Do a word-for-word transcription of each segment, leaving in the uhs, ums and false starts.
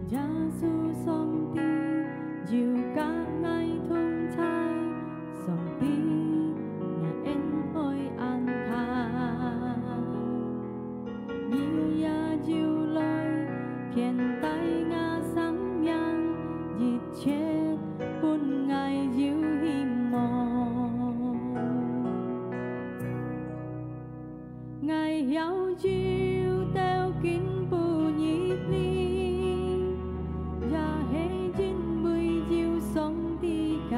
耶穌上帝有佮𠊎同在，上帝若恩愛恁大。你也有來牽帶𠊎生命，一切分𠊎有希望。 𠊎曉有兜緊步入你，也係因為有上帝个愛。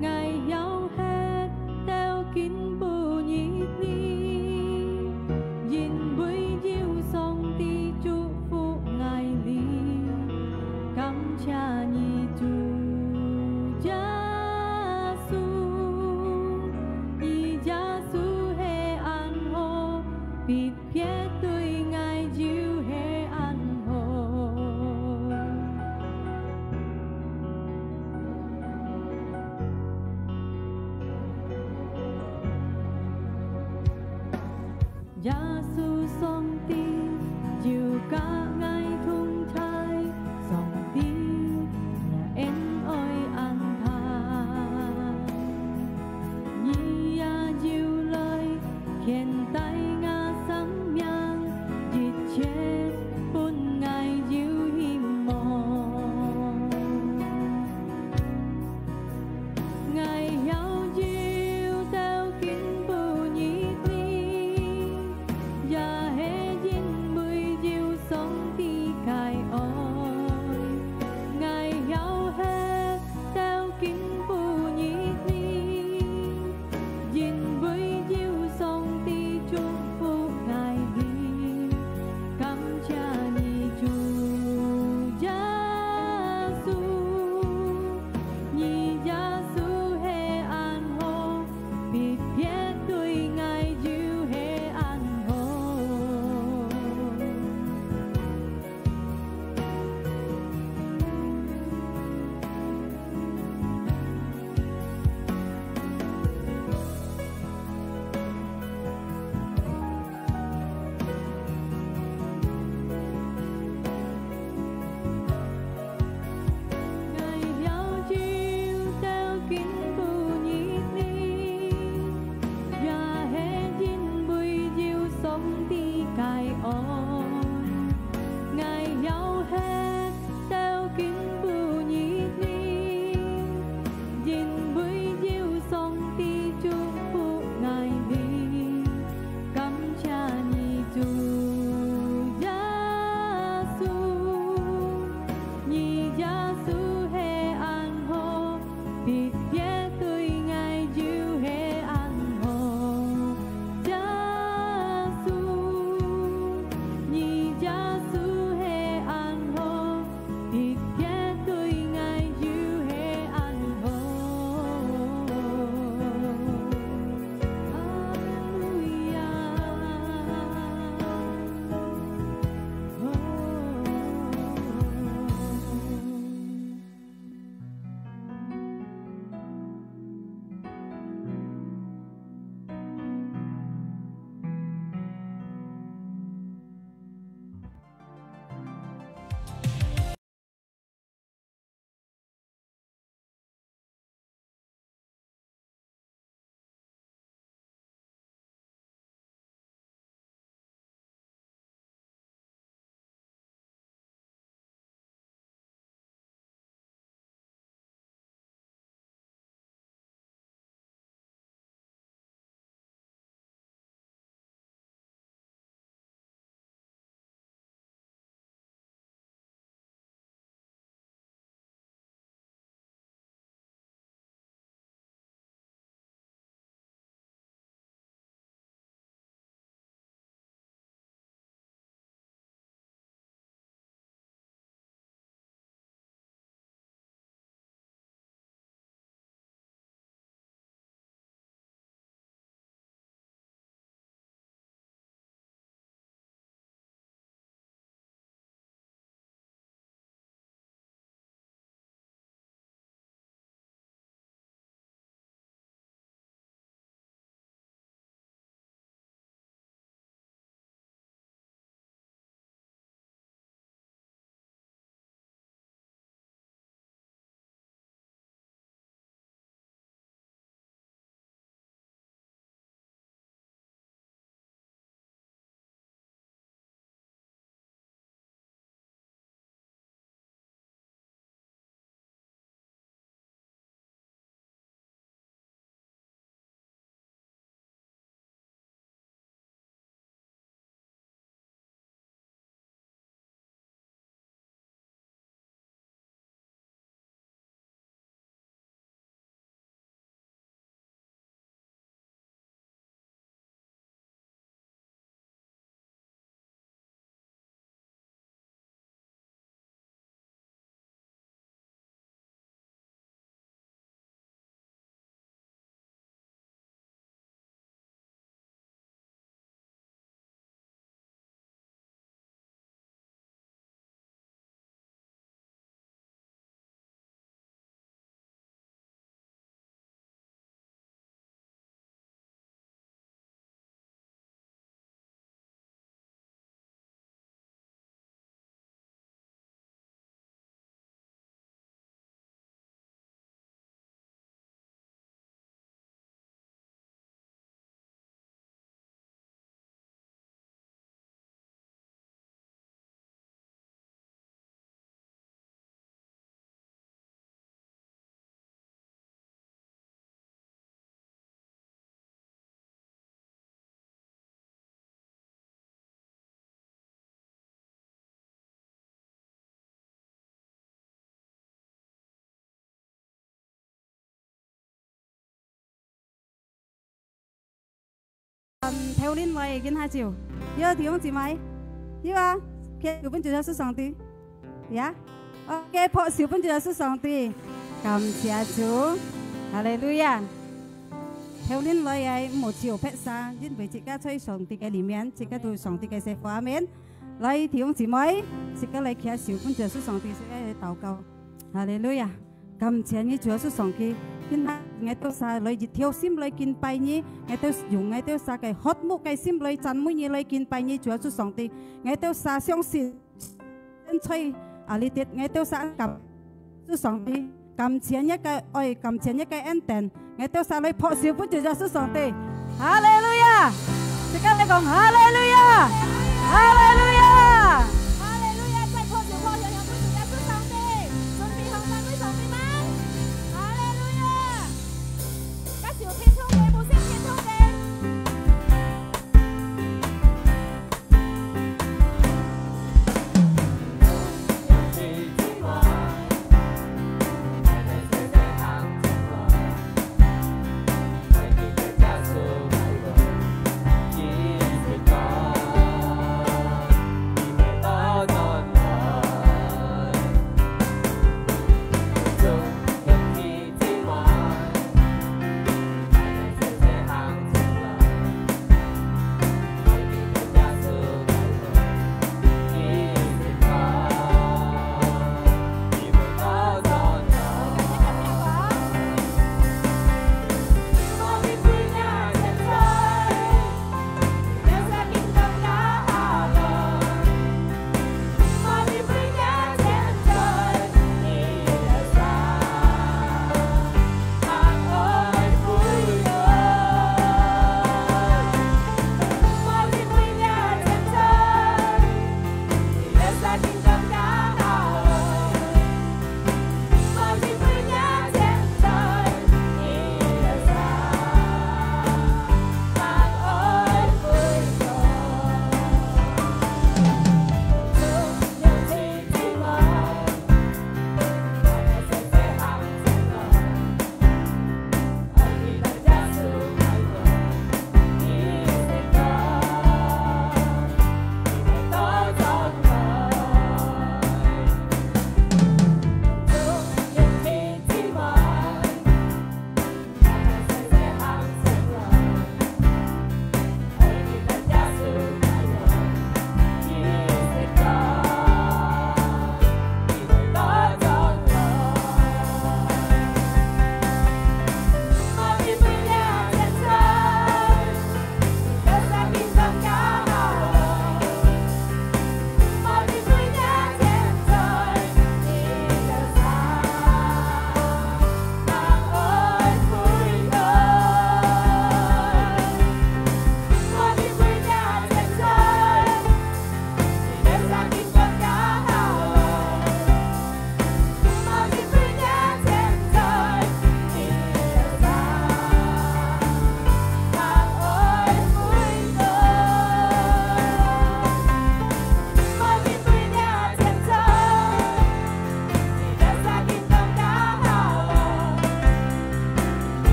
𠊎曉歇兜緊步入你，因為有上帝祝福𠊎哩。感謝你，主耶穌。 你耶穌係恁好，特別對𠊎又係恁好。 耶穌上帝有佮𠊎同在，上帝若恩愛恁大。你也有來牽帶𠊎生命，一切分𠊎有希望。 𠊎曉有兜緊步入你，有恁來个今下晝，有弟兄姊妹，有啊，舉手分主耶穌上帝，呀，OK，拍手分主耶穌上帝，感謝主，哈利路亞。有恁來个，毋好笑別儕，因為自家在上帝个裡面，自家都有上帝个說話，阿們。來，弟兄姊妹，自家來舉手分主耶穌上帝，自家來禱告，哈利路亞。 感謝你，主耶穌上帝，今下𠊎兜儕來一條心來敬拜你，𠊎兜用𠊎兜儕个渴慕个心來讚美你，來敬拜你，主耶穌上帝。𠊎兜儕相信，現在啊，你得𠊎兜儕感，主上帝，感謝你个愛，感謝你个恩典， 𠊎兜儕來拍手分主耶穌上帝。哈利路亞！自家來講，哈利路亞！哈利路亞！哈利路亞！再拍手拍響響分主耶穌上帝，準備好讚美上帝嗎？哈利路亞！摎手牽通个，無線牽通个。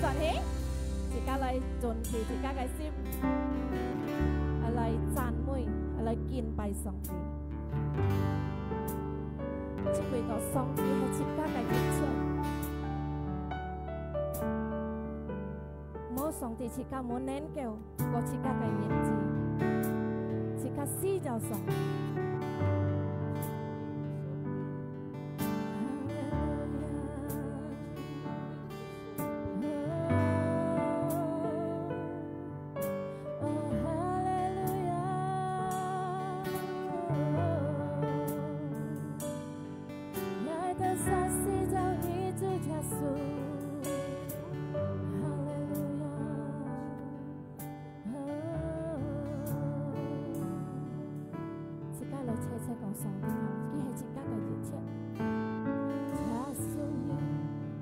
轉去，自家來準備自家个心，來讚美，來敬拜上帝。因為到上帝係自家个一切，無上帝自家無能夠過自家个日子，自家需要上帝。哈利路亞。 哦，哈利路亞。來到山西找你主耶穌。哈利路亞。 自家來切切講上帝啊，佢係自家个一切。耶穌你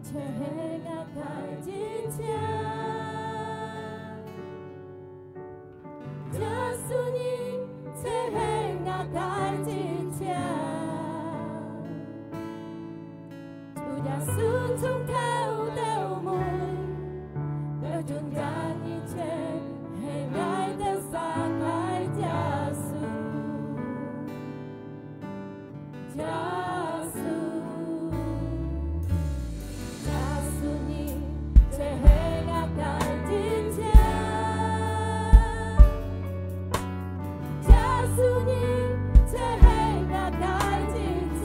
就係𠊎个一切。耶穌你就係𠊎个一切。 主耶穌從頭到尾，到中間一切，係𠊎兜儕个耶穌。耶穌，耶穌你，就係𠊎个一切。 耶穌你，就係𠊎个一切。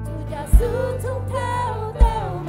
主耶穌從頭到尾，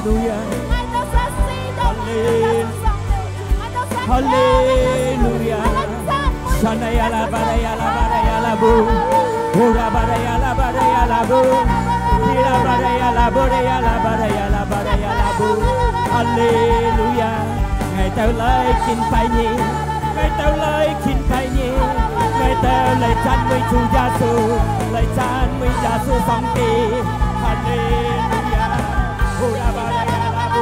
哈利路亞！哈利路亞！Shanayala barayala barayala bu. Ora barayala barayala bu. Hira barayala barayala barayala barayala bu. 哈利路亞！𠊎兜來敬拜你，𠊎兜來敬拜你，𠊎兜來讚美主耶穌，來讚美耶穌上帝。哈利路亞！Ora barayala bu.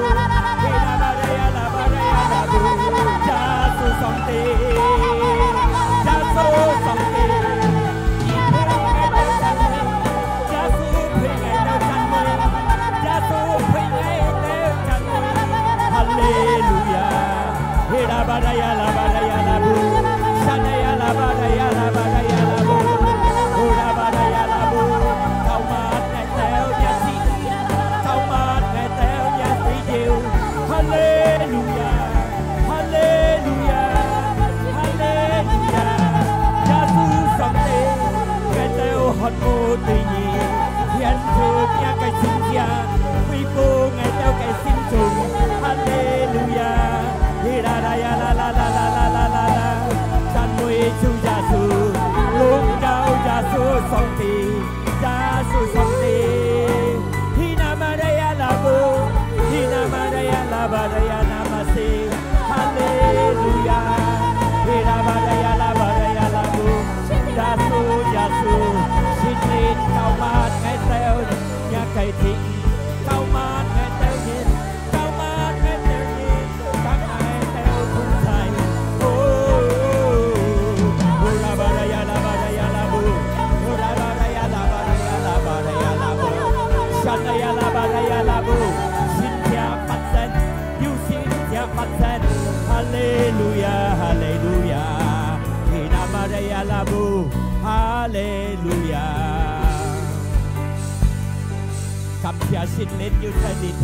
Hira barayala barayala bu. 耶穌上帝，耶穌上帝。 耶穌陪𠊎兜讚美，耶穌陪𠊎兜讚美。哈利路亞！Hira barayala barayala bu, shanayala barayala barayala bu, ora barayala bu. Kau mat𠊎兜若子，kau mat𠊎兜若子友。哈利路亞！ 哈利路亞！哈利路亞！耶穌上帝，𠊎兜渴慕對你，顯出若个神蹟，恢復𠊎兜个心中。哈利路亞！Hira la ya la la la la la la la la，讚美主耶穌，榮耀耶穌上帝。 耶穌上帝，Hina Maria Labu, Hina Maria Labaria Namasi, 哈利路亞，Hina Maria Labaria Labu，耶穌，耶穌，聖靈膏抹𠊎兜若个地，膏抹𠊎兜人，膏抹𠊎兜人。 同𠊎兜同在。哦，哦，啦巴啦呀啦巴啦呀啦布，哦，啦巴啦呀啦巴啦呀啦巴啦呀啦布，山啦呀啦巴啦呀啦布，神蹟發生，有神蹟發生。哈利路亞，哈利路亞，Hina Maria Labu，哈利路亞。感謝聖靈有在這地。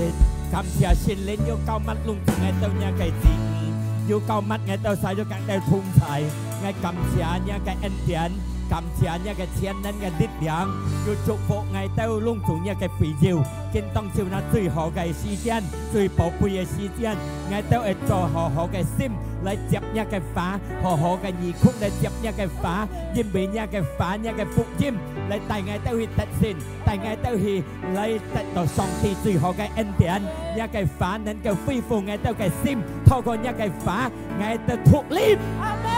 感謝聖靈有膏抹攏總𠊎兜若个子女，有膏抹𠊎兜儕有佮𠊎兜同在。𠊎感謝若个恩典，感謝若个全能个力量，有祝福𠊎兜攏總若个會友。今當晝那最好个時間，最寶貴个時間，𠊎兜愛做好好个心來接若个話，好好个耳孔來接若个話，因為若个話，若个福音來帶𠊎兜去得勝，帶𠊎兜去 來得到上帝最好个恩典，若个話能夠恢復𠊎兜个心，透過若个話，𠊎兜脫離。阿們。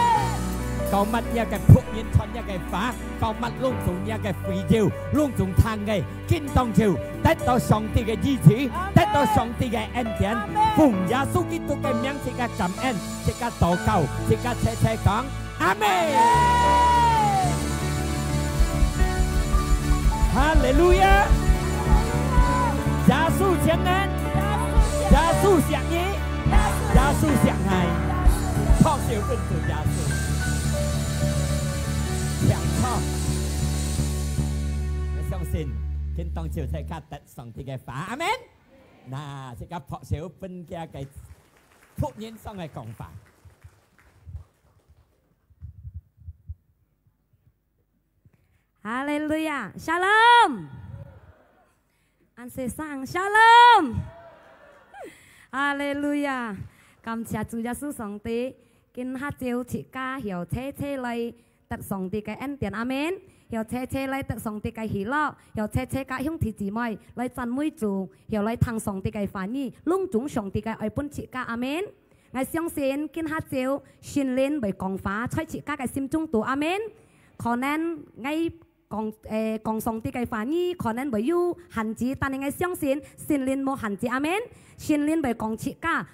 膏抹若个僕人傳若个話，膏抹攏總若个會友，攏總聽个，今當晝得到上帝个醫治，阿們。得到上帝个恩典。阿們。奉耶穌基督个名，自家感恩，自家禱告，自家齊齊講， 阿們。哈利路亞！耶穌全能，耶穌惜你，耶穌惜𠊎。拍手分主耶穌。請坐。𠊎相信，今當晝自家得上帝个話，阿們。那，自家拍手分厥个僕人上來講話。 哈利路亞，Shalom！恁細聲，Shalom！哈利路亞！感謝主耶穌上帝，今下晝自家曉齊齊來得上帝个恩典，阿們。曉齊齊來得上帝个喜樂，曉齊齊佮兄弟姊妹來讚美主，曉來聽上帝个話語，攏總上帝个愛分自家，阿們。 𠊎相信今下晝聖靈會講話在自家个心中肚，阿們。可能𠊎講，誒，講上帝个話語，可能會有限制，但係𠊎相信聖靈無限制，阿們。聖靈會講自家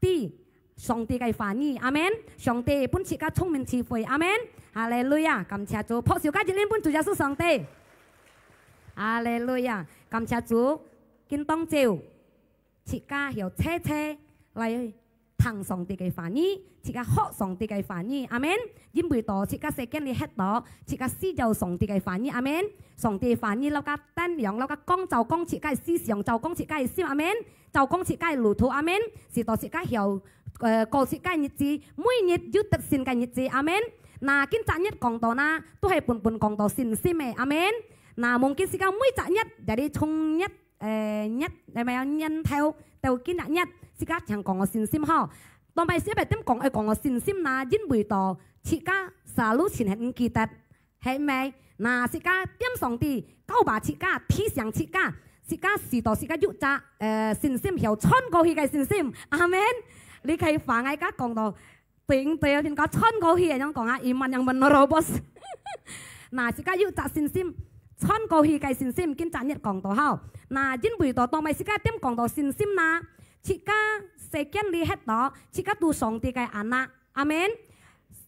知上帝个話語，阿們。上帝分自家聰明智慧，阿們。哈利路亞，感謝主，拍手加一輪分主耶穌上帝。哈利路亞，感謝主，今當晝 自家曉齊齊來聽上帝个話語，自家學上帝个話語，阿們。因為到自家世間裡歇到，自家需要上帝个話語，阿們。上帝話語摎个膽量，摎个講，照講自家个思想，照講自家个心，阿們。照講自家个路途，阿們。使到自家曉，呃，過自家个日子，每日有得勝个日子，阿們。那今隻日講到那，都係本本講到信心个，阿們。那mungkin自家每隻日，jadi從日呃，日，呃，麼个年頭，到今日日，自家常講个信心吼。當擺時一定講，愛講个信心啦，因為到自家selalu盡係毋記得，係毋係？那自家點上帝，教導自家，提醒自家，自家使到自家有隻，呃，信心，曉穿過去个信心。阿門。你可以翻，𠊎家講到 對，對，應該穿過去，恁樣講啊，iman yang menerobos。那自家有隻信心，穿過去个信心，今朝日講到吼。那因為到當擺自家點講到信心啦，自家世間裡歇到，自家都上帝个anak，阿門。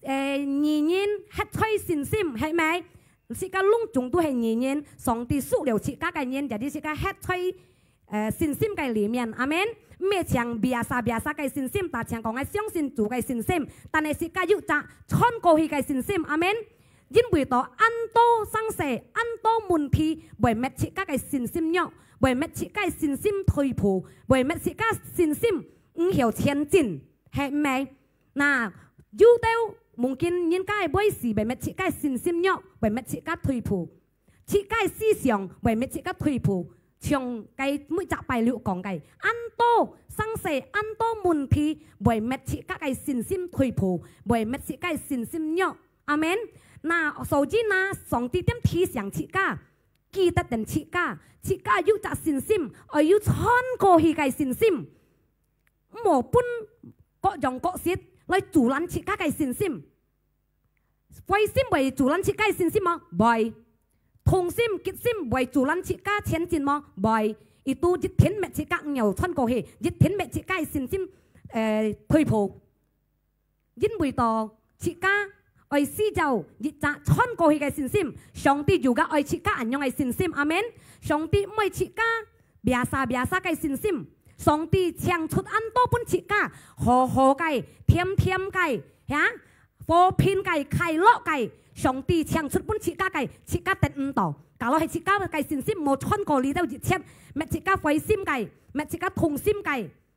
誒，義人歇在信心，係無？自家攏總都係義人，上帝屬了自家个人，jadi自家歇在 呃，信心个裡面，阿門。毋係像biasa-biasa个信心，但像講个相信主个信心，但係自家有隻穿過去个信心，阿門。因為到恁多生事，恁多問題，會搣自家个信心弱，會搣自家个信心退步，會搣自家信心毋曉前進，係毋係？那，有兜mungkin人家會死，會搣自家个信心弱，會搣自家退步。 自家个思想會搣自家退步，像該每隻拜六講个，恁多生事，恁多問題會搣自家个信心退步，會搣自家个信心弱。阿門。那所以呢，上帝點提醒自家，記得等自家，自家有隻信心，愛有穿過去个信心，毋好分各樣各色來阻攔自家个信心。 灰心會阻攔自家个信心無？會。痛心、激心會阻攔自家前進無？會。Itu一定搣自家毋曉穿過去，一定搣自家个信心，呃，退步。因為到自家愛需要一隻穿過去个信心，上帝有个愛自家恁樣个信心，阿門。上帝毋愛自家biasa-biasa个信心，上帝請出恁多分自家，好好个、甜甜个，哈？ 和平个、快樂个，上帝請出分自家个，自家得毋到。Kalau係自家个信心無穿過這兜一切，搣自家灰心个，搣自家痛心个。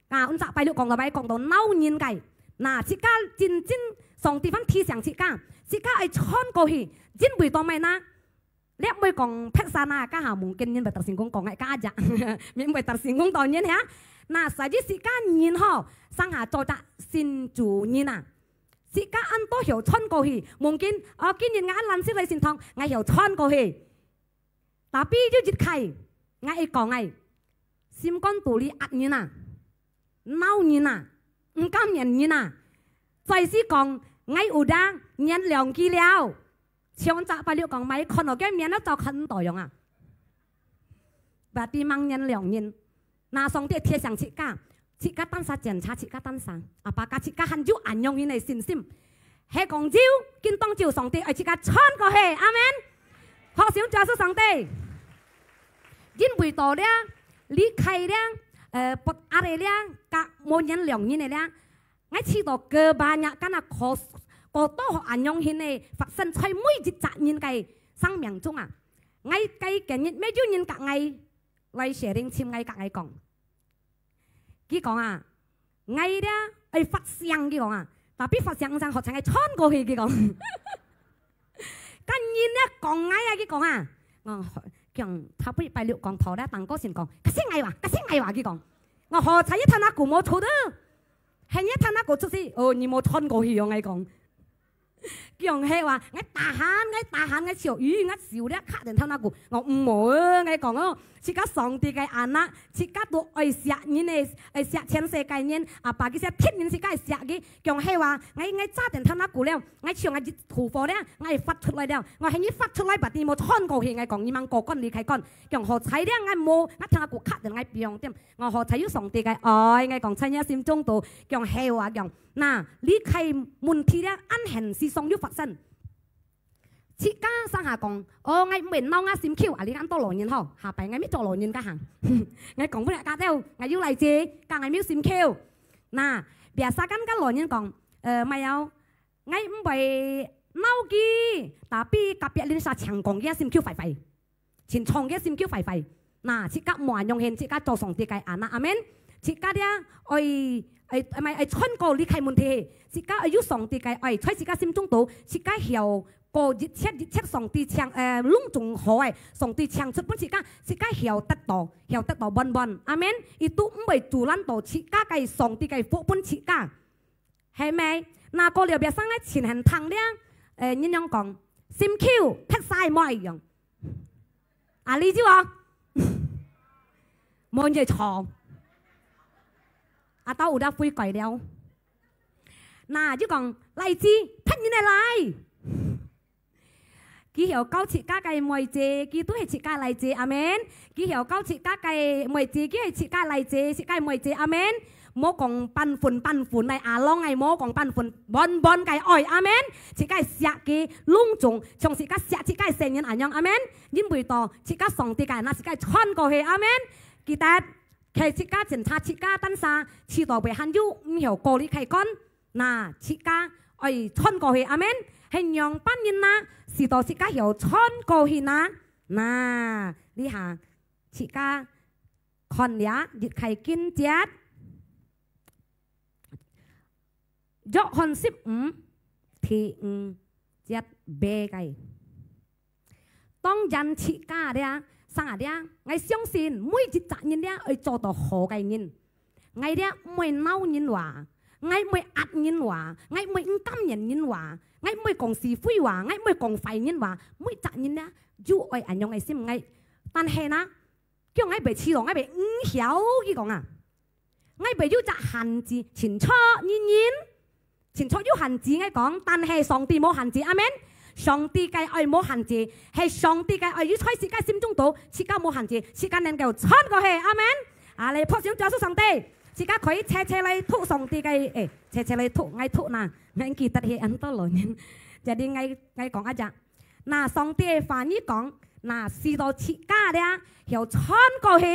啊，𠊎隻拜六講到，講到惱人个。那，自家真真上帝番提醒自家，自家愛穿過去，因為到麼个呢？ 這毋會講peksa啊，該下mungkin人會特成功講个，該隻，毋會特成功到人哈。那，所以自家人吼，生下做隻新主人啊。自家恁多曉穿過去，mungkin，哦，今日𠊎懶尸來聖堂，𠊎曉穿過去。Tapi有一開，𠊎會講个，心肝肚裡壓人啊。 惱人啊，毋甘願人啊。再係講，𠊎有得原諒佢了。像隻拜六講，莫看到佢面都照看毋到樣啊。Berarti吂原諒人。那上帝提醒自家，自家單儕檢查自家單儕，apakah自家還有恁樣形个信心。 係講有，今當晝上帝愛自家穿過去，阿門。好，想主耶穌上帝，因為到這，離開這，呃，不愛个這，甲無原諒人个這，𠊎試到个banyak間啊，過，過多學恁樣形个發生在每一隻人个生命中啊。𠊎个今日，每有人甲𠊎來sharing，尋𠊎甲𠊎講， 佢講啊，𠊎這愛發聲，佢講啊，tapi發聲毋成，學像𠊎穿過去，佢講。該人這講𠊎啊，佢講啊，𠊎講，頭擺拜六講頭咧，當過先講，該係𠊎話，該係𠊎話，佢講。𠊎好彩一聽那句無出啊，係一聽那句出去，哦，你無穿過去哦，𠊎講。 佢講係話，𠊎tahan，𠊎tahan，𠊎笑，咦，𠊎笑了，卡等頭那句，𠊎毋好啊，𠊎講哦，自家上帝个anak，自家都愛惜人个，愛惜全世界人，啊，把佢惜天人自家愛惜佢，佢講係話，𠊎，𠊎揸等頭那句了，𠊎笑𠊎一吐火了，𠊎發出來了，𠊎喊你發出來，把你無穿過去，𠊎講你吂過關離開關，佢講好彩了，𠊎無，𠊎聽那句卡等𠊎放點， 𠊎好彩有上帝个愛，𠊎講在若心中肚，講係話講，那，離開問題了，恁現實上有發生。自家上下講，哦，𠊎毋會惱𠊎心臼，啊，你恁多老人吼，下擺𠊎咪做老人家行。𠊎講分你家了，𠊎有來自，講𠊎咪有心臼。那，biasa間个老人講，呃，毋係哦，𠊎毋會惱佢，tapi隔壁鄰舍常講佢心臼壞壞。 盡重个心臼壞壞。那，自家無恁樣形，自家做上帝个anak，阿門。自家這愛，愛，毋係，愛穿過離開問題，自家愛有上帝个愛，在自家心中肚，自家曉過一切一切上帝請，呃，攏總好个，上帝請出分自家，自家曉得到，曉得到滿滿。阿門。佢都毋會阻攔到自家个上帝个福分自家。係無？那過了別生个情形聽了，呃，人樣講，心臼，撇晒莫用。啊，你就哦，無人坐。啊，到有得悔改了。那就講，例子，別人个來。佢曉教自家个妹子，佢都係自家例子，阿門。佢曉教自家个妹子，佢係自家例子，自家妹子，阿門。莫講半分半分个阿郎个，莫講半分半分个愛，阿門。自家惜佢，攏總像自家惜自家个細人恁樣，阿門。因為到自家上帝个，那自家傳過去，阿門。記得，係自家檢查自家單儕，試到會還有毋曉過你開關。 那自家愛傳過去，阿門。係仰般人啊，使到自家曉傳過去呢？那，這下自家看這一個經節，約翰十五第五節B个。 當然自家這，生啊這，𠊎相信每一隻人這愛做到好个人。𠊎這毋會鬧人話，𠊎毋會壓人話，𠊎毋會毋甘願人話，𠊎毋會講是非話，𠊎毋會講壞人話。每隻人這，有愛恁樣个心，𠊎，但係呢， 叫𠊎會試咯，𠊎會毋曉，佢講啊。𠊎會有隻限制，清楚，人人，清楚有限制，𠊎講，但係上帝無限制，阿門。上帝个愛無限制，係上帝个愛有在自家心中肚，自家無限制，自家能夠傳過去，阿門。啊，來，拍手掌，主上帝，自家可以齊齊來讀上帝个，誒，齊齊來讀，𠊎讀啦，𠊎記得係恁多老人，jadi𠊎，𠊎講啊隻。 那上帝个話語講，那使到自家這，曉傳過去，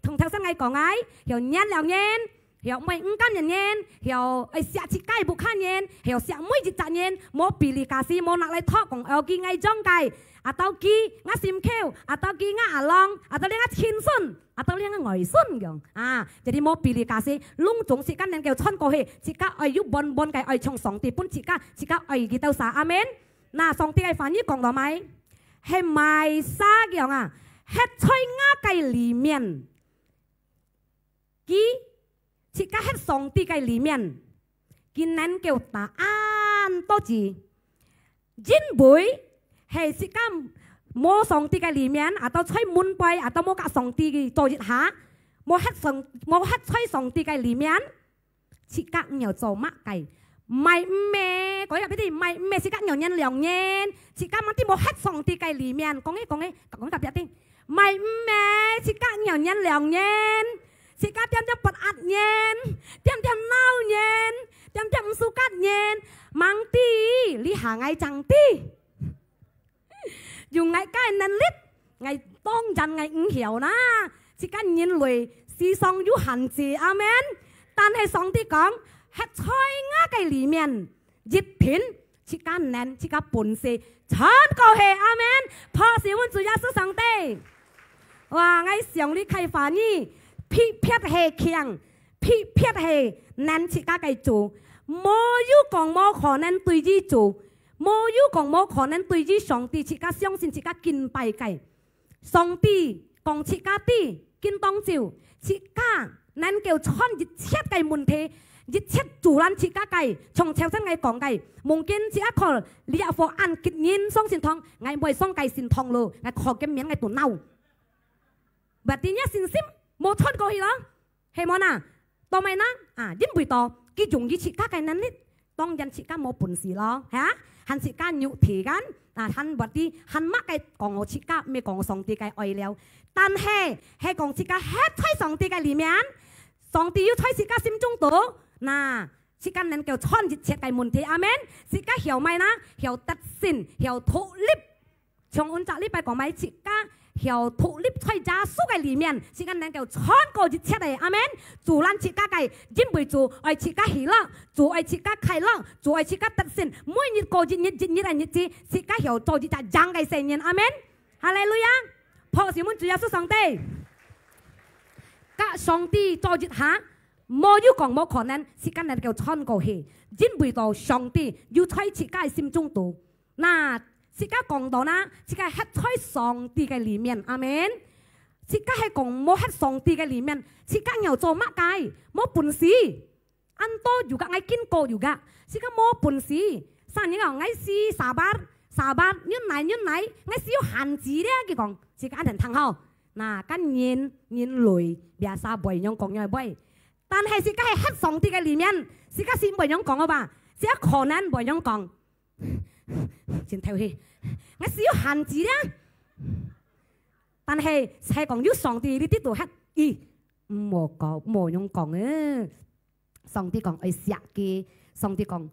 同頭先𠊎講个，曉原諒人，曉毋會毋甘願人，曉愛惜自家个屋下人，曉惜每一隻人，無比哩家私，無拿來托講，哦，佢𠊎種个，啊，到佢𠊎心臼，啊，到佢𠊎阿郎，啊，到你𠊎親孫，啊，到你𠊎外孫樣，啊，jadi無比哩家私，攏總自家能夠傳過去，自家愛有滿滿个愛從上帝分自家，自家愛佢兜儕，阿門。 那上帝个話語講到麼个？係麼儕樣啊，歇在𠊎个裡面，佢自家歇上帝个裡面，佢能夠打恁多子。因為係自家無上帝个裡面，啊，到在門背，啊，到無佮上帝做一下，無歇上，無歇在上帝个裡面， 自家毋曉做麼个？毋係毋係，講一下畀你，毋係毋係，自家毋曉原諒人，自家吂知無歇上帝个裡面。講誒講誒，講甲別聽，毋係毋係，自家毋曉原諒人，自家點點發閼人，點點鬧人，點點毋suka人，吂知，這下𠊎正知。 用𠊎个能力，𠊎當然𠊎毋曉啦。自家人類時常有限制，阿門。但係上帝講，歇在𠊎个裡面，一定自家能，自家本事，傳過去，阿門。拍手分主耶穌上帝。哇，𠊎想你个話語，特別係強，特別係能自家个主，無有講無可能對於主。 無有講無可能對於上帝，自家相信自家敬拜个。上帝講自家知，今當晝，自家能夠穿一切个問題，一切阻攔自家个，從頭先𠊎講个，mungkin自家可能這下恁激人，相信堂，𠊎毋會上个信堂咯，𠊎可見面𠊎都惱。Berarti你信心無穿過去咯。 係無吶？當然啦，啊，因為到佢用佢自家个能力，當然自家無本事咯，係啊？還自家肉體kan，啊，還berarti還麼个講自家，毋係講上帝个愛了。但係，係講自家歇在上帝个裡面，上帝有在自家心中肚，那，自家能夠穿一切个問題，阿門。自家曉麼吶？曉得勝，曉獨立。 像恩這禮拜講麼个，自家曉獨立在耶穌个裡面，自家能夠穿過一切个，阿門。阻攔自家个，因為主愛自家喜樂，主愛自家快樂，主愛自家得勝。每日過一日一日个日子，自家曉做一隻贏个細人，阿門。哈利路亞！拍手分主耶穌上帝。佮上帝做一下，無有講無可能，自家能夠穿過去，因為到上帝有在自家个心中肚。 那，自家講到哪，自家歇在上帝个裡面。阿門。自家係講無歇上帝个裡面，自家愛做麼个？無本事。恁多有个，𠊎見過有个，自家無本事。啥人講，𠊎係sabar，sabar，忍耐，忍耐，𠊎係有限制个，佢講，自家恁聽好。那，該人，人類，biasa會恁樣講，會。但係自家係歇上帝个裡面，自家係毋會恁樣講个吧？自家可能會恁樣講。真透氣，𠊎係有限制个。但係，係講有上帝，你知道歇，咦，毋好講，毋好恁樣講誒。上帝講愛惜佢，上帝講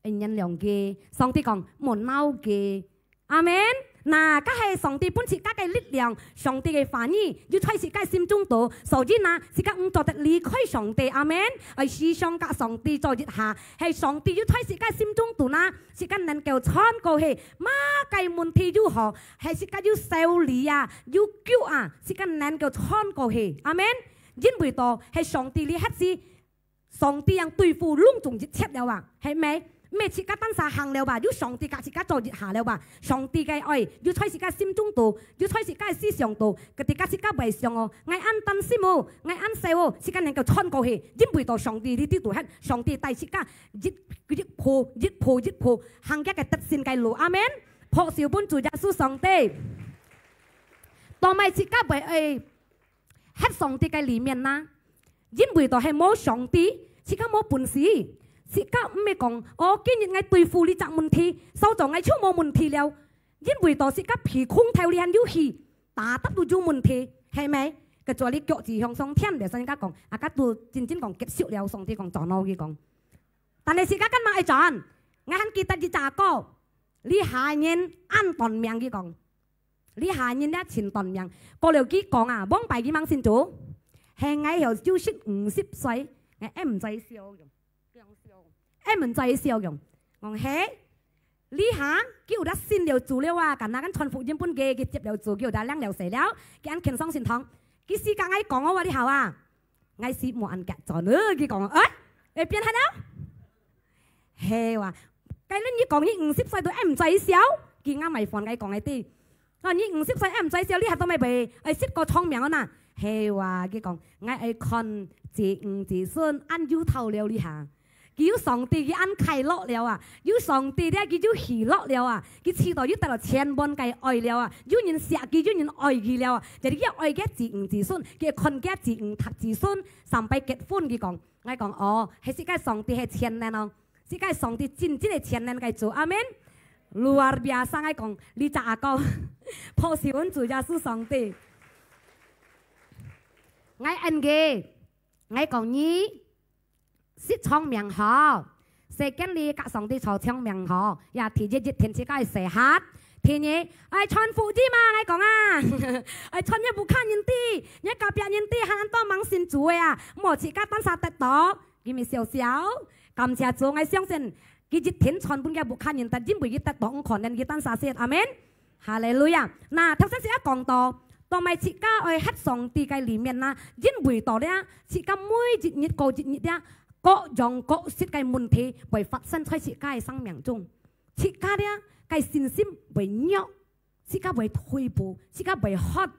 愛原諒佢，上帝講莫鬧佢。阿門。那，該係上帝分自家个力量，上帝个話語，又在自家心中肚，所以呢，自家毋做得離開上帝。阿門。愛時常佮上帝做一下，係上帝又在自家心中肚呢，自家能夠穿過去，麼个問題又好，係自家有修理啊，有救啊，自家能夠穿過去。阿門。因為到係上帝這歇時， 上帝正對付攏總一切了啊，係無？毋係自家單儕行了吧，有上帝佮自家做一下了吧？上帝个愛，有在自家心中肚，有在自家个思想肚，ketika自家會想哦，𠊎恁擔心哦，𠊎恁愁哦，自家能夠穿過去，因為到上帝這裡肚歇，上帝帶自家一，一步，一步，一步，行佢个得勝个路。阿門。拍手分主耶穌上帝。當𠊎自家會愛 歇上帝个裡面哪，因為到係無上帝，自家無本事。自家毋係講，哦，今日𠊎對付這隻問題，掃走𠊎就無問題了。因為到自家鼻空頭裡還有氣，打得都有問題，係無？佢做你腳趾向上天，別人家講，啊，該都真正講結束了，上帝講轉咯，佢講。但係自家今嘛愛轉，𠊎還記得一隻歌，這下人恁短命，佢講。 這下人這盡短命，過了佢講啊，往擺佢吂信主，係𠊎曉就識五十歲，𠊎還毋再笑容，還毋再笑容。講係，這下佢有得信了主了啊，敢若敢傳福音分佢，佢接了主，佢有得領了洗了，佢恁肯上聖堂，佢時間𠊎講哦，這下啊，𠊎係無恁結轉，呃，佢講，哎，會變態了。 係哇，該日你講你五十歲都還毋再笑，佢啱買飯𠊎講个知。哦，你五十歲還毋再笑，你還都毋會，會識過長命哦哪？係哇，佢講，𠊎愛看子女子孫，恁有頭了這下。佢有上帝，佢恁快樂了啊！有上帝了，佢有喜樂了啊！佢試著有得到千萬个愛了啊！有人惜佢，有人愛佢了啊！Jadi佢愛个子女子孫，佢看个子女讀子孫，sampai結婚，佢講。 𠊎講，哦，係自家上帝係全能哦，自家上帝真正係全能个主，阿門。Luar biasa，𠊎講，這隻阿哥，拍手分主耶穌上帝。𠊎恁个，𠊎講你，識長命好，世間裡佮上帝做長命好，呀，第一一定自家愛sehat，第二，愛傳福音嘛，𠊎講啊，愛傳若屋下人知，若隔壁人知，還恁多吂信主个啊，毋好自家單儕得到。 佢乜笑笑，感謝主，𠊎相信佢一定傳分佢屋下人得，因為佢得到毋可能佢單儕識，阿門。哈利路亞。那，頭先自家講到，當𠊎自家愛歇上帝个裡面哪，因為到了，自家每一日過一日了，各樣各式个問題會發生在自家个生命中，自家了，个信心會弱。 自家會退步，自家會渴。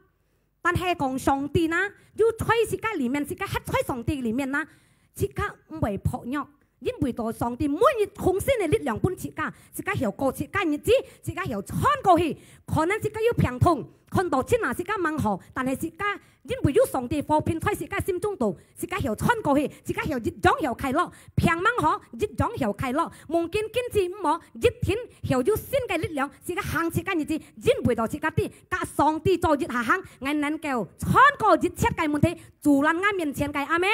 但係講上帝哪，有在自家裡面，自家歇在上帝裡面哪，自家毋會薄弱，因為到上帝每日豐盛个力量分自家，自家曉過自家日子，自家曉穿過去。可能自家有病痛，看到親啊自家吂好，但係自家因為有上帝和平在自家心中肚，自家曉穿過去，自家曉一樣曉快樂，病吂好，一樣曉快樂，夢見經濟毋好，一定曉有新个力量，自家行自家日子，因為到自家知，佮上帝做一下行，𠊎能夠穿過一切个問題，阻攔𠊎面前个，阿門。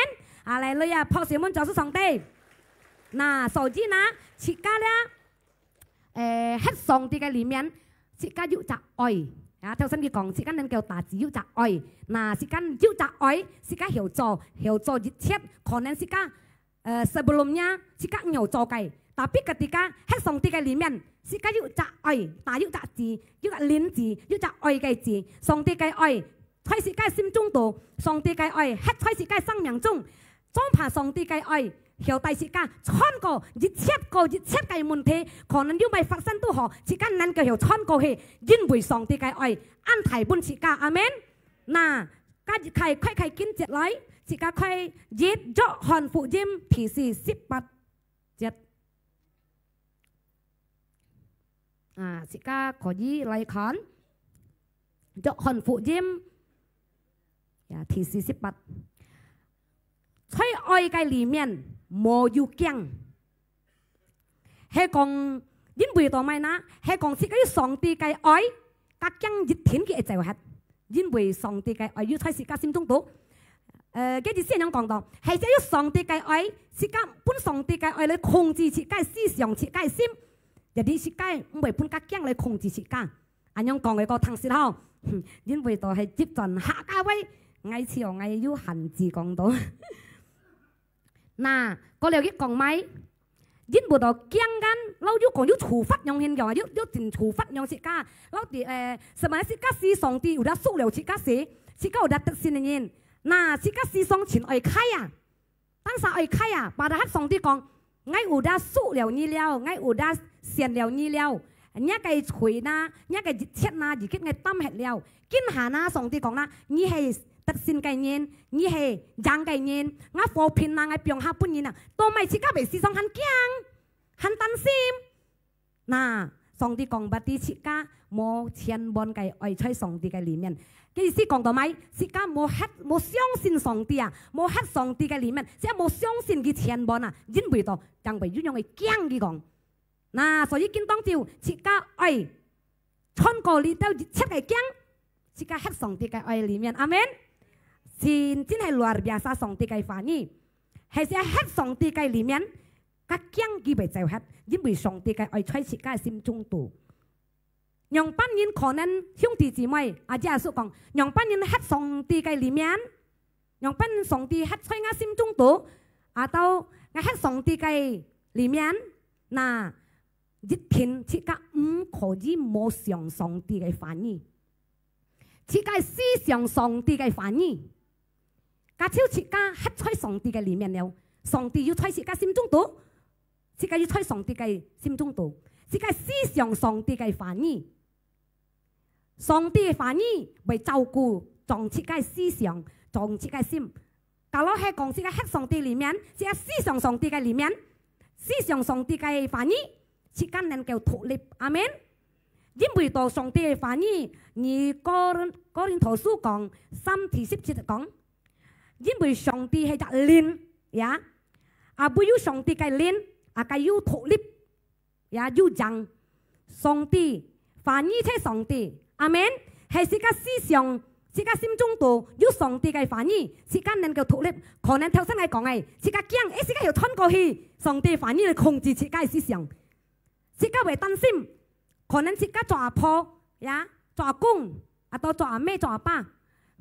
哈利路亞，拍手分主上帝。那，所以呢，自家了， 誒，歇上帝个裡面，自家有隻愛。啊，頭先佢講，自家能夠打字有隻愛。那，自家有隻愛，自家曉做，曉做一切，可能自家，呃，sebelumnya，自家毋曉做个。Tapi ketika歇上帝个裡面，自家有隻愛，打有隻字，有隻輪字，有隻愛个字，上帝个愛，在自家心中肚，上帝个愛，歇在自家生命中，總怕上帝个愛，曉帶自家穿過一切過一切个問題，可能有麼个發生都好，自家能夠曉穿過去，因為上帝个愛恁大分自家。阿門。那，加一開，開開經節來，自家開一約翰福音第四十八節。啊，自家可以來看約翰福音，呀，第四十八。在愛个裡面無有驚。係講，因為到麼个呢？係講自家有上帝个愛，該驚一定佢會走忒。因為上帝个愛有在自家心中肚。呃，該意思恁樣講到，係只有上帝个愛，自家分上帝个愛來控制自家个思想、自家个心，jadi自家毋會分該驚來控制自家。 恁樣講个過當時吼，因為都係接轉客家話，𠊎笑𠊎有限制講到。那，過了佢講麼个？因為都驚緊，摎又講又處罰樣形樣，又，又真處罰樣自家，摎第，呃，什麼自家死上帝有得贖了自家死，自家有得得勝个人，那自家思想盡愛開啊！ 單儕愛開啊，padahal上帝講，𠊎有得贖了你了，𠊎有得選了你了，若个罪哪，若个一切哪，已經𠊎擔忒了。今下哪，上帝講哪，你係得勝个人，你係贏个人，𠊎和平哪，𠊎放下分你啊，做麼个自家會時常還驚，還擔心。 那，上帝講，berarti自家無全完个愛在上帝个裡面。个意思講到麼个？自家無歇，無相信上帝啊，無歇上帝个裡面，自家無相信佢全完啊，因為到，因為有樣个驚佢講。那，所以今當晝，自家愛穿過這兜一切个驚，自家歇上帝个愛裡面。阿門。真，真係luar biasa上帝个話語，係自家歇上帝个裡面， 該驚佢會走忒，因為上帝个愛在自家个心中肚。仰般人可能兄弟姊妹，阿姐阿叔講，仰般人歇上帝个裡面，仰般上帝歇在𠊎心中肚，atau𠊎歇上帝个裡面，那一定自家毋可以無想上帝个話語。 自家思想上帝个話語，該就自家歇在上帝个裡面了。上帝有在自家心中肚，自家有在上帝个心中肚，自家思想上帝个話語。上帝个話語會照顧掌自家思想，掌自家心。 Kalau係講自家歇上帝裡面，自家思想上帝个裡面，思想上帝个話語，自家能夠獨立。阿門。因為到上帝个話語，你哥，哥林多書講，三第十節講，因為上帝係隻靈，ya，啊，唯有上帝个靈，啊，該有獨立。 也有贏。上帝，話語就係上帝。阿門。係自家思想，自家心中肚有上帝个話語，自家能夠獨立。可能頭先𠊎講个，自家驚，誒，自家曉穿過去，上帝話語來控制自家个思想。自家會擔心，可能自家做阿婆，ya，做阿公， atau做阿姆、做阿爸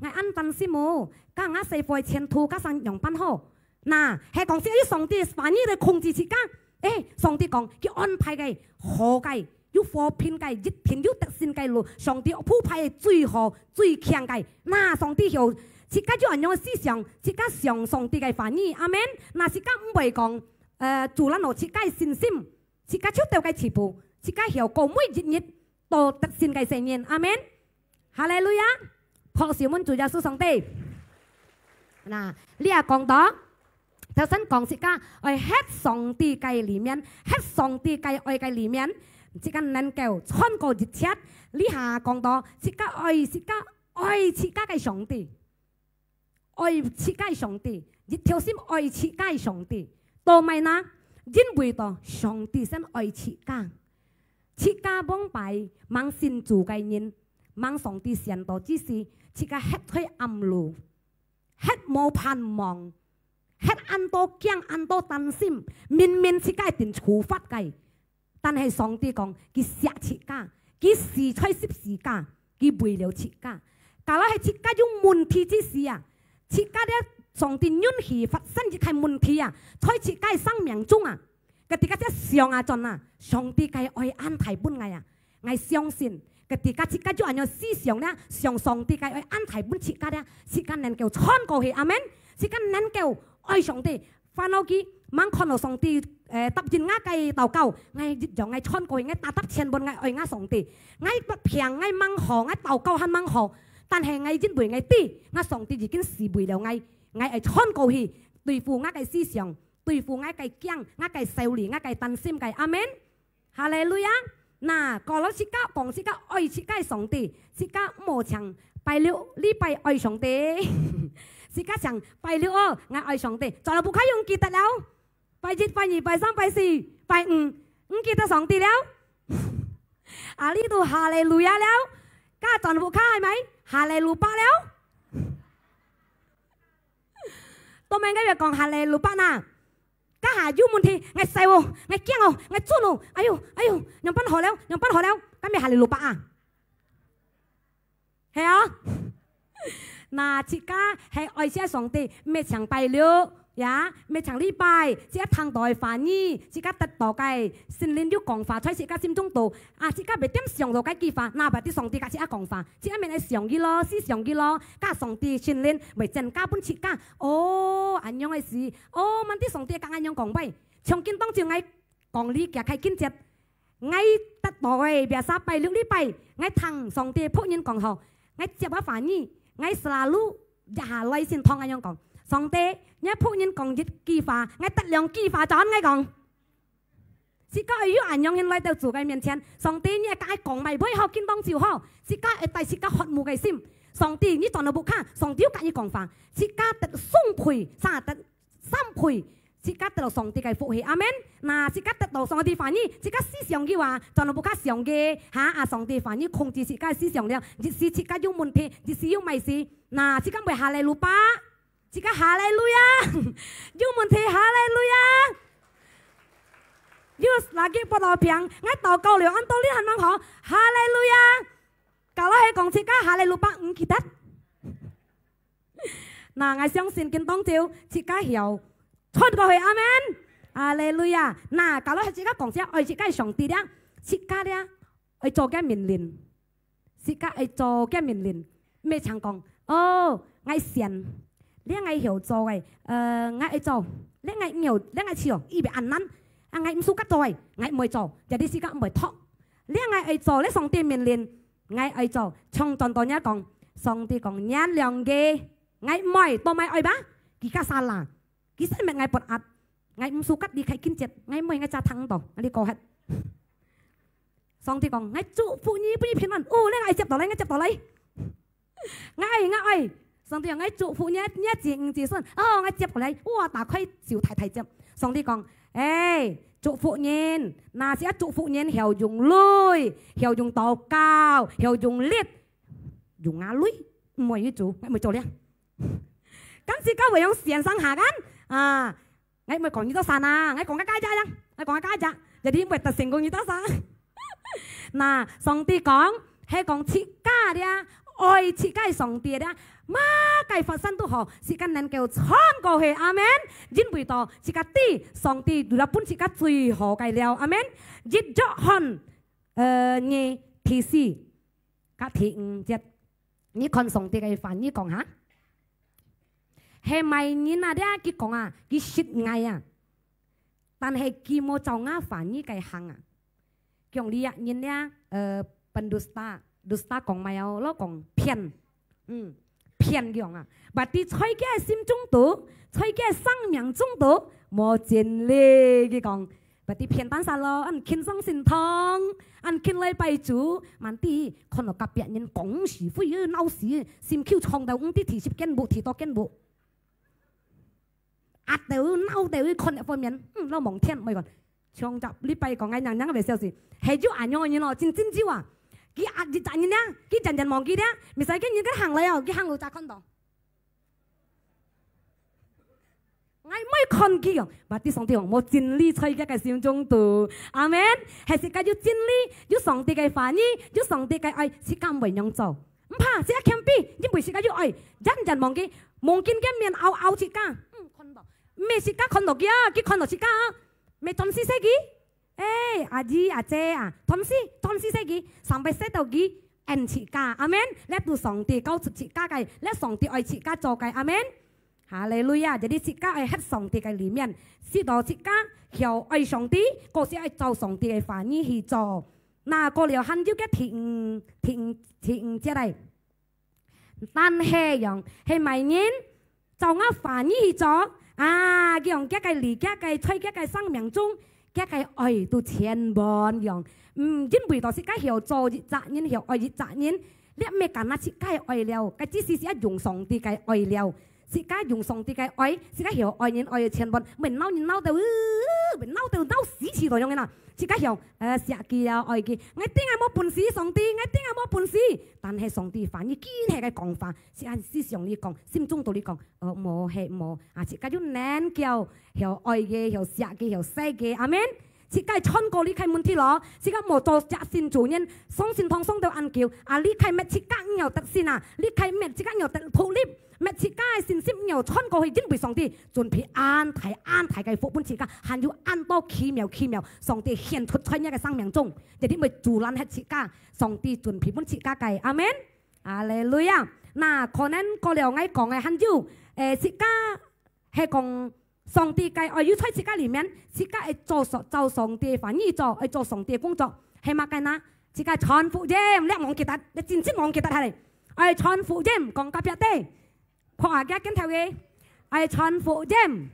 ，𠊎恁擔心哦，該𠊎細妹前途該生仰般好？那，係講自家有上帝話語來控制自家。誒，上帝講，佢安排个好个，有和平个，一定有得勝个路。上帝鋪排个最好、最強个。那，上帝曉，自家有恁樣个思想，自家想上帝个話語。阿門。那自家毋會講，呃，阻攔了自家个信心。 自家就兜个起步，自家曉過每一日都得勝个生命。阿門。哈利路亞！拍手分主耶穌上帝。那，這下講到，頭先講自家愛歇上帝个裡面，歇上帝个愛个裡面，自家能夠穿過一切。這下講到自家愛自家，愛自家个上帝。 愛自家个上帝，一條心愛自家个上帝。做麼个呢？因為到上帝先愛自家。自家往擺吂信主个人，吂上帝選到之時，自家歇在暗路，歇無盼望，歇恁多驚、恁多擔心，明明自家一定處罰个， 但係上帝講，佢惜自家，佢死在十字架，佢為了自家。Kalau係自家有問題之時啊，自家這上帝允許發生一個問題啊，在自家个生命中啊，ketika自家想啊轉啊，上帝个愛恁大分𠊎啊，𠊎相信，ketika自家有恁樣思想呢，想上帝个愛恁大分自家呢，自家能夠穿過去，阿門。自家能夠愛上帝，煩惱佢，吂看到上帝，誒，答應𠊎个禱告，𠊎一樣，𠊎穿過去，𠊎tetap前奔，𠊎愛𠊎上帝。𠊎發病，𠊎吂好，𠊎禱告還吂好，但係𠊎因為𠊎知，𠊎上帝已經慈悲了𠊎，𠊎愛穿過去，對付𠊎个思想，對付𠊎个驚，𠊎个愁慮，𠊎个擔心个。阿門。 哈利路亞！那，過了自家講自家愛自家个上帝，自家毋好淨拜六禮拜愛上帝。自家淨拜六哦，𠊎愛上帝。轉頭屋下用記得了。拜一、拜二、拜三、拜四、拜五，毋記得上帝了。啊，呢度哈利路亞了。家轉頭屋下係咪？哈利路巴了。都毋應該講哈利路巴呐。 家下有問題，𠊎愁哦，𠊎驚哦，𠊎顫哦，哎喲，哎喲，仰般好了，仰般好了，敢係哈利路巴啊？係啊。那自家係愛惜上帝，毋係淨拜六，呀，毋係淨禮拜，自家聽到个話語，自家得到个聖靈有講話，在自家心中肚，啊，自家會點想到該句話，那berarti上帝甲自家講話，自家面來想佢咯，思想佢咯，甲上帝聖靈會增加分自家。哦，恁樣个事，哦，berarti上帝甲恁樣講話。 像今當晝𠊎講你行開經節，𠊎得到个biasa拜六禮拜，𠊎聽上帝僕人講好，𠊎接个話語，𠊎selalu一下來先同恁樣講，上帝，你僕人講一句話，𠊎得兩句話轉𠊎講。自家愛有恁樣形來到主个面前，上帝，你愛甲𠊎講麼个好，今當晝好，自家愛帶自家渴慕个心。上帝，你轉到屋下，上帝有甲你講話，自家得雙倍，啥得 三倍，自家得到上帝个福氣。阿門。那自家得到上帝話語，自家思想佢話，轉到屋下想佢，哈，啊，上帝話語控制自家思想了，一時自家有問題，一時有麼个事，那自家會哈利路巴，自家哈利路亞，有問題哈利路亞，有lagi發到病，𠊎禱告了，恁多你還吂好，哈利路亞。Kalau係講自家哈利路巴，毋記得。 那𠊎相信今當晝自家曉穿過去，阿門。哈利路亞。那，kalau係自家講自家愛自家个上帝了，自家了，愛做个命令，自家愛做个命令，毋係淨講，哦，𠊎善，這𠊎曉做个，呃，𠊎愛做，這𠊎毋曉，這𠊎試哦，佢會恁難，啊，𠊎毋suka做个，𠊎毋會做，jadi自家毋會托。這𠊎愛做，這上帝命令， 𠊎愛做，像轉到若講，上帝講，若兩個，𠊎毋愛，都莫愛吧，佢較salah，佢先搣𠊎發閼，𠊎毋suka離開經節，𠊎毋愛，𠊎就聽到，你過忒。上帝講，𠊎祝福你，分你平安。哦，你愛接到來，𠊎接到來。𠊎愛，𠊎愛。上帝講，𠊎祝福你，你个子女子孫。哦，𠊎接到來，哇，打開手大大接。上帝講， 誒，祝福人，若係愛祝福人，曉用鐳，曉用禱告，曉用力，用啊鐳，毋會去做，𠊎毋會做了。敢自家會用線上下kan？啊，𠊎毋會講幾多聲啊，𠊎講个加一隻呀，𠊎講个加一隻，jadi毋會得成功幾多聲。那上帝講， 係講自家這，愛自家个上帝這，麼个發生都好，自家能夠穿過去，阿門。因為到自家知上帝有了分自家最好个了，阿門。一約翰，呃，二第四，甲第五節，你看上帝个話語講哈，係麼人啊這，佢講啊，佢識𠊎啊，但係佢無照𠊎話語个行啊。 像這人這，呃，pendusta，dusta講麼个哦，lo講騙，嗯，騙樣啊。Berarti在佢个心中肚，在佢个生命中肚，無真理，佢講。Berarti騙單儕咯，恁勤上聖堂，恁勤來拜主，berarti看到隔壁人講是非，鬧事，心口撞到，毋知第十間屋，第多間屋。 啊，都鬧到佢看一方面，嗯，lo望天，毋會講。像昨禮拜講个娘娘个微笑時，係有恁樣个人咯，真真有啊。佢啊，一隻人呢，佢漸漸忘記了，毋使見人佢行來哦，佢行路才看到。𠊎毋愛看佢哦，berarti上帝講，無真理在佢个心中肚。阿門。係自家有真理，有上帝个話語，有上帝个愛，自家毋會樣做。 毋怕，自家謙卑，因為自家有愛，人人望佢，望見个面拗拗自家。嗯，看到，毋係自家看到佢啊，佢看到自家啊，毋係暫時勢佢。誒，阿姨阿姐啊，暫時，暫時勢佢，sampai勢到佢，恩自家，阿門。這都上帝教出自家个，這上帝愛自家做个，阿門。哈利路亞！Jadi自家愛歇上帝个裡面，使到自家曉愛上帝，過時愛照上帝个話語去做。那過了還有个第五，第五，第五節來。但係樣，係麼人照𠊎話語去做，啊，佢樣佢个理，佢个在佢个生命中，佢个愛都全滿樣。嗯，因為到自家曉做一隻人，曉愛一隻人， 這毋係干那自家个愛了，該只是自家用上帝个愛了。自家用上帝个愛，自家曉愛人愛个全部，毋係鬧人鬧到，呃，毋係鬧到鬧死去到樣个啦。自家曉，呃，惜佢啊，愛佢。𠊎知𠊎無本事，上帝，𠊎知𠊎無本事。但係上帝話語，今日个講話，自家思想裡講，心中肚裡講，哦，無係無啊，自家有能夠曉愛佢，曉惜佢，曉惜佢，阿門。 自家穿過這个問題咯，自家無做隻新造人，上聖堂上到恁久，啊，這个乜自家毋曉得勝啊，這个乜自家毋曉得脫離，乜自家个信心毋曉穿過去，因為上帝準備恁大恁大个福分自家，還有恁多奇妙奇妙，上帝顯出在你个生命中，一定會阻攔忒自家，上帝準備分自家个，阿門。哈利路亞。那可能過了𠊎講个還有，誒，自家 係講上帝个愛有在自家裡面，自家愛做上，照上帝个話語做，愛做上帝个工作，係麼个呢？自家傳福音，你莫忘記得，你真正莫忘記得係，愛傳福音，講甲別个，看下佢个鏡頭个，愛傳福音。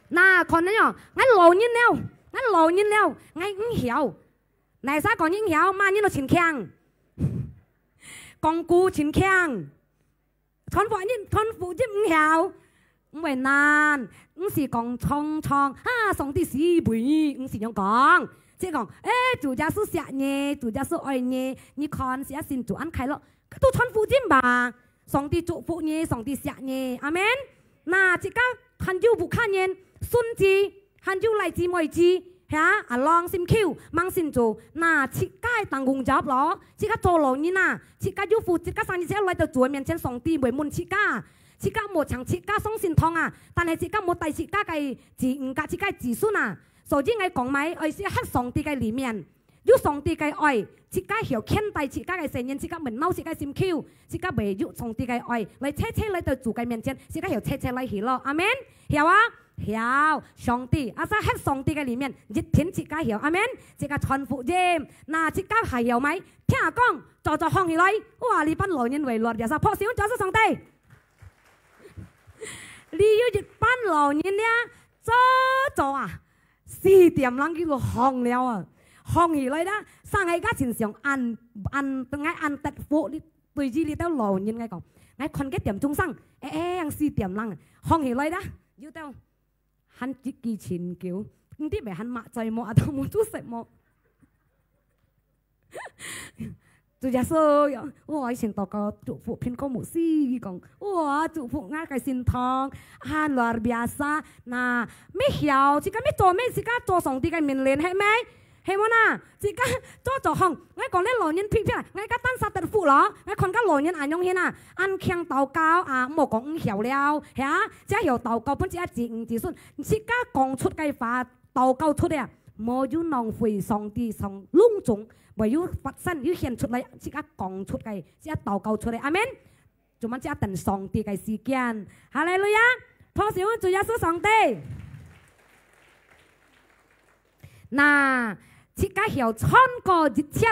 那可能哦，𠊎老人了，𠊎老人了，𠊎毋曉。哪儕講人曉，罵人都真強，講古真強。 傳福音，傳福音毋曉，毋會難，毋係講常常，啊，上帝死背你，毋係恁樣講。即係講，誒，主耶穌惜你，主耶穌愛你，你看，自家信主恁快樂，都傳福音吧。上帝祝福你，上帝惜你，阿門。那自家還有屋下人，孫子， 還有倈子妹子，哈，啊，郎心臼，吂信主，那自家个當工作咯，自家做老人啊，自家有福，自家生日，自家來到主个面前，上帝會問自家，自家無請自家上聖堂啊，但係自家無帶自家个子女，自家个子孫啊，所以𠊎講嘛，愛係歇上帝个裡面。 有上帝个愛，自家曉牽帶自家个生命，自家毋會惱自家心臼，自家會有上帝个愛，來切切來到主个面前，自家曉切切來去咯。阿門。曉啊？曉。上帝，啊，在歇上帝个裡面，一定自家曉。阿門。自家傳福音，那自家還曉無？聽講，早早䟘起來，哇，這班老人會落，這下拍手，掌聲上帝。你有一班老人了，早早啊， 四點零佢就䟘了啊，䟘起來啦，生个家親像恁，恁，𠊎恁得福，你對於這兜老人𠊎講，𠊎看該點鐘聲，誒，誒，四點零，䟘起來啦，有兜還幾幾千九，毋知係還抹嘴無，啊，都無做食無。 主耶穌，哇，以前禱告祝福蘋果牧師，佢講，哇，祝福𠊎个聖堂，啊，luar biasa。那，乜曉，自家乜做，乜自家做上帝个命令，係無？係無啊？自家做做項，𠊎講這老人偏偏，𠊎个單儕得福咯，𠊎看个老人恁樣形啊，恁慶禱告啊，莫講毋曉了，係啊，只曉禱告，分自家子女子孫，自家講出个話， 禱告出个，無有浪費，上帝上攏總，無有發生，有顯出來，自家講出个，自家禱告出个。阿門。做麼自家等上帝个時間？哈利路亞！拍手，主耶穌上帝。那，自家曉穿過一切，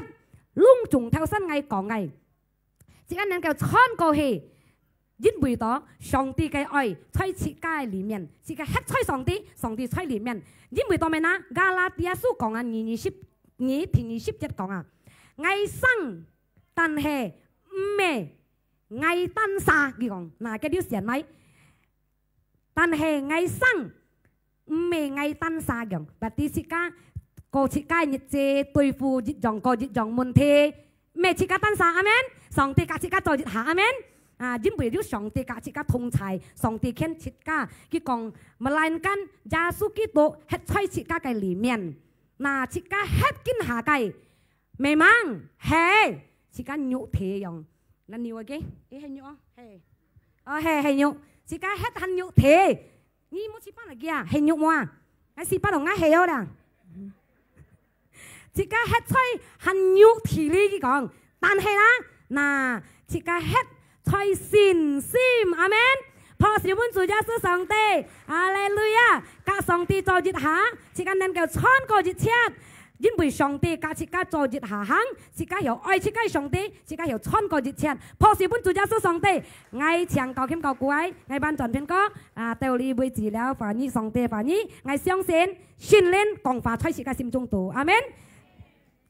攏總頭先𠊎講个， 自家能夠穿過去，因為到上帝个愛在自家个裡面，自家歇在上帝，上帝在裡面。因為到咩呢？加拉底亞書講啊，二，二十，二，第二十節講啊，𠊎生，但係毋係𠊎單儕，佢講，那，該就先來。 但係𠊎生，毋係𠊎單儕樣，berarti自家過自家日子，對付一樣過一樣問題，毋係自家單儕，阿門。上帝佮自家做一下，阿門。啊，因為有上帝佮自家同在，上帝牽自家，佢講，melainkan耶穌基督歇在自家个裡面，那自家歇緊下个， Memang，係，自家肉體樣。那肉个？誒，係肉哦，係。哦，係，係肉。自家歇還肉體。你無試過來个啊？係肉無啊？𠊎試過咯，𠊎係哦啦。自家歇在還肉體裡，佢講。但係啦，那，自家歇在信心，阿門。拍手分主耶穌上帝，哈利路亞！佮上帝做一下，自家能夠穿過一切，因為上帝佮自家做一下行，自家曉愛自家个上帝，自家曉穿過一切。拍手分主耶穌上帝，𠊎請教琴教鼓，𠊎換轉片歌，啊，到這位置了，話語上帝話語，𠊎相信聖靈講話在自家心中肚，阿門。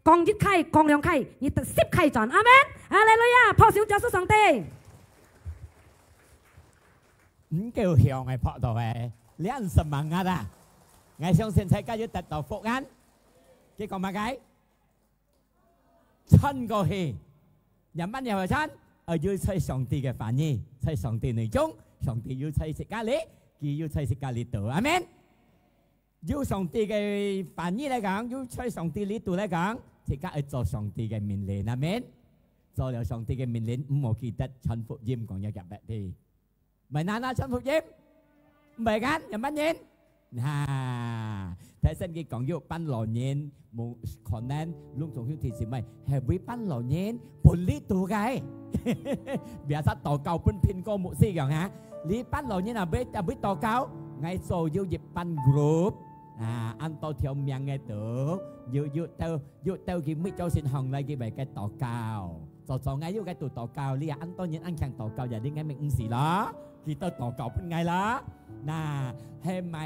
講一開，講兩開，你得十開轉。阿門。哈利路亞！拍手掌，主上帝。毋夠響个拍到个，你恁semangat啊！𠊎相信大家有得到福音。佢講麼个？穿過去，仰般樣會穿？愛有在上帝个話語，在上帝內中，上帝有在自家裡，佢有在自家裡肚。阿門。 有上帝个話語來講，有在上帝裡肚來講，自家愛做上帝个命令，阿門。做了上帝个命令，毋好記得傳福音，講一下別个。毋係難啊，傳福音，毋係難，仰般人？那，大聲佢講，有半老人，無可能，攏總有提醒咩？係為半老人，分裡肚个。Biasa禱告分蘋果牧師樣哈。 你半老人啊，會，啊，會禱告，𠊎做有一班group，啊，恁多條名个都，有，有兜，有兜佢每朝晨行來佢會个禱告。早早𠊎有个都禱告，你啊，恁多人恁強禱告，也你𠊎明毋係咯，佢都禱告分𠊎啦。那，係麼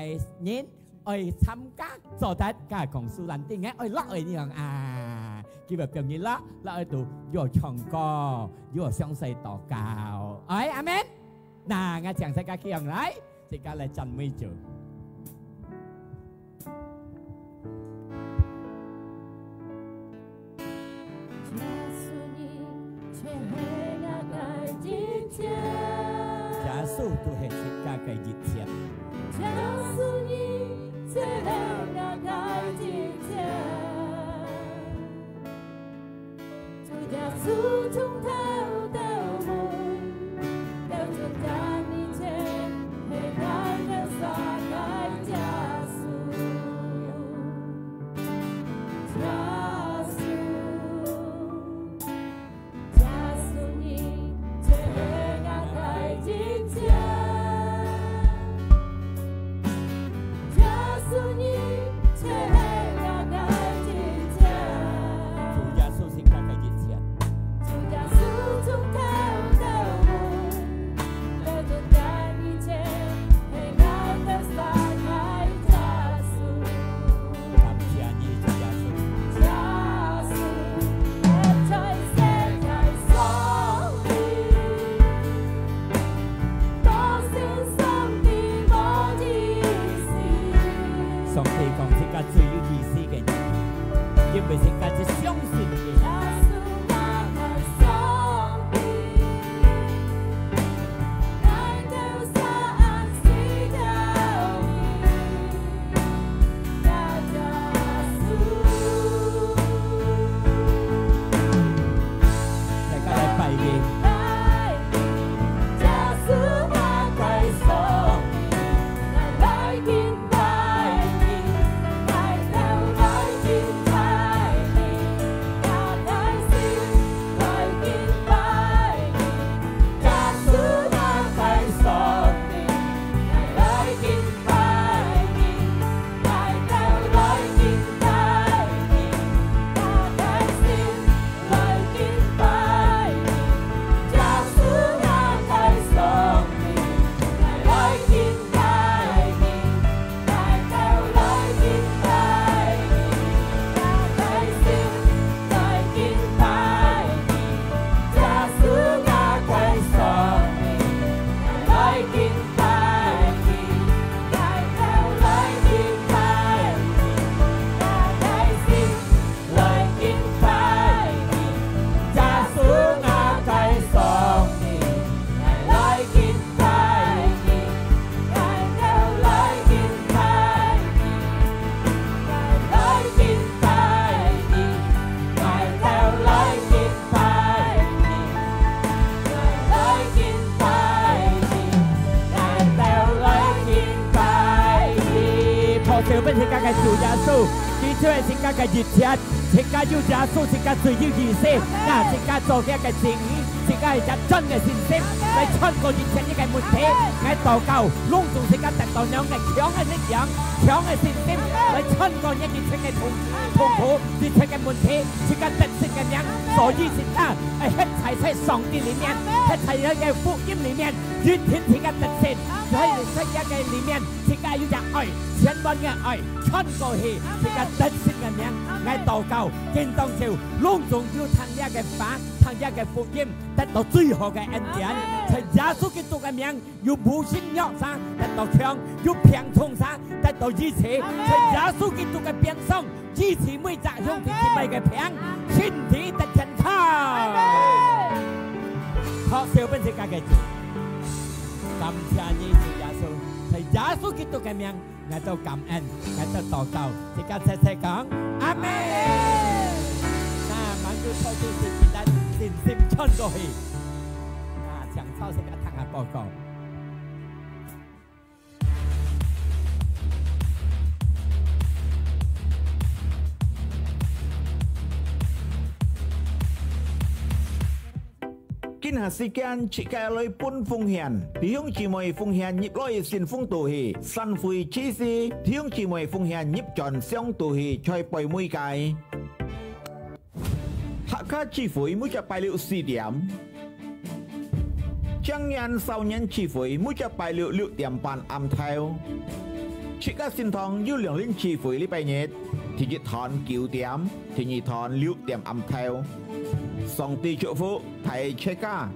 人 愛參加做得，加講書蘭丁个，愛落去你講啊，佢會表演啦，落去都又唱歌，又詳細禱告。哎，阿門。那，𠊎請大家起來，大家來讚美主。耶穌都係自家个一切。主耶穌自家个一切。感謝你，主耶穌。 上帝講自家最有意思个人，因為自家只相信佢。大家來拜佢。 拍手分自家个主耶穌，佢就係自家个一切，自家有耶穌，自家最有意思，那自家做佢个子女，自家一隻真个信心，來穿過一切你个問題。𠊎禱告，攏總自家得到恁樣个強个力量、強个信心，來穿過你一切个痛、痛苦、一切个問題，自家得勝个名。所以自家愛歇在在上帝裡面，歇在這个福音裡面，一定自家得勝，在在這个裡面，自家有隻愛，千萬个愛，穿過去，自家得勝个名。𠊎禱告，今當晝，攏總有聽這个話，聽這个福音， 得到最好个恩典。阿門。在耶穌基督个名，有無信弱者得到強，有病痛者得到醫治。阿門。在耶穌基督个鞭傷，醫治每隻兄弟姊妹个病，阿門。身體得健康。阿門。好，小本自家个主，感謝你，主耶穌，在耶穌基督个名， 𠊎兜感恩，𠊎兜禱告，自家齊齊講，阿門。那，萬國超級是平安，信心穿過去。那，請坐，自家聽下報告。 今下時間，自家來分奉獻。弟兄姊妹奉獻入來信封肚去，散會之時，弟兄姊妹奉獻入轉箱肚去，在背尾个。客家聚會每隻拜六四點。青年少年聚會每隻拜六六點半暗頭。自家聖堂有兩輪聚會，禮拜日，第一堂九點，第二堂六點暗頭。上帝祝福 大齊家。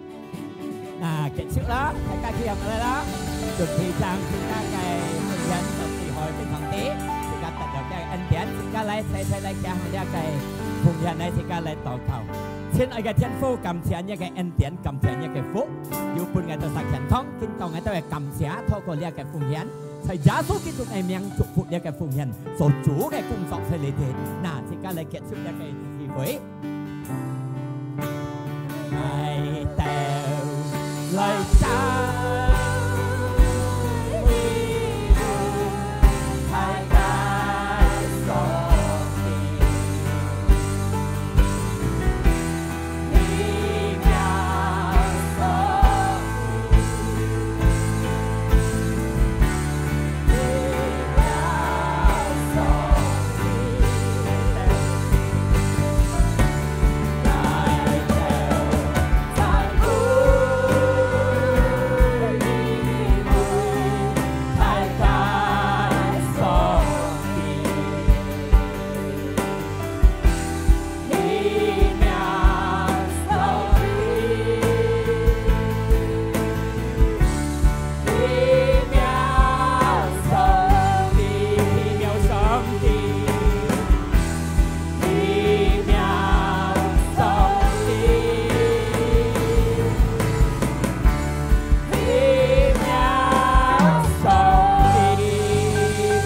那，結束啦，大家企䟘來啦。準備正自家个奉獻到最後个上帝，自家得到个恩典，自家來齊齊來行這个奉獻來，自家來禱告。親愛个天父，感謝你个恩典，感謝你个福，有分𠊎兜儕健康，今朝𠊎兜个感謝，透過這个奉獻，在耶穌基督个名祝福這个奉獻，做主个工作在裡頭。那，自家來結束這个聚會。 來到，來到，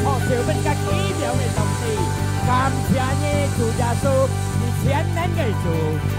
好，手分个奇妙个上帝，感謝你，主耶穌，你全能个主，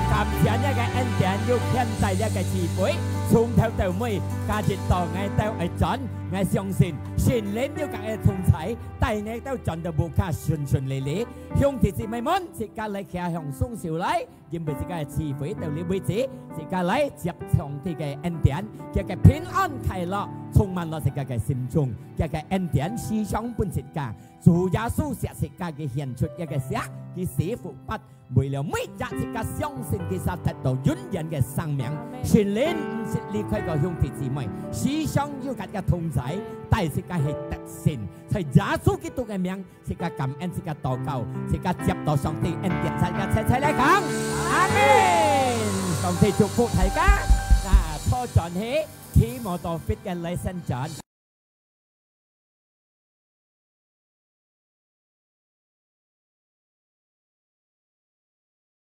感謝你个恩典又牽帶這个聚會，從頭到尾，今日到𠊎兜愛轉，𠊎相信聖靈有佮𠊎同在，帶𠊎兜轉到屋下順順利利。兄弟姊妹們，自家來擎向雙手來， 因為自家个聚會到這為止，自家來接上帝个恩典，佢个平安快樂充滿了自家个心中，佢个恩典時常分自家。主耶穌惜自家，佢獻出佢个血，佢死復活，為了每隻自家相信佢，儕得到永遠个生命。阿門。聖靈毋識離開過兄弟姊妹，時常有佮佢同在，帶自家去得勝，在耶穌基督个名， 自家感恩，自家禱告，自家接到上帝恩典，自家齊齊來講，阿門。上帝祝福大家。那坐轉去，提摩太fit个lesson轉。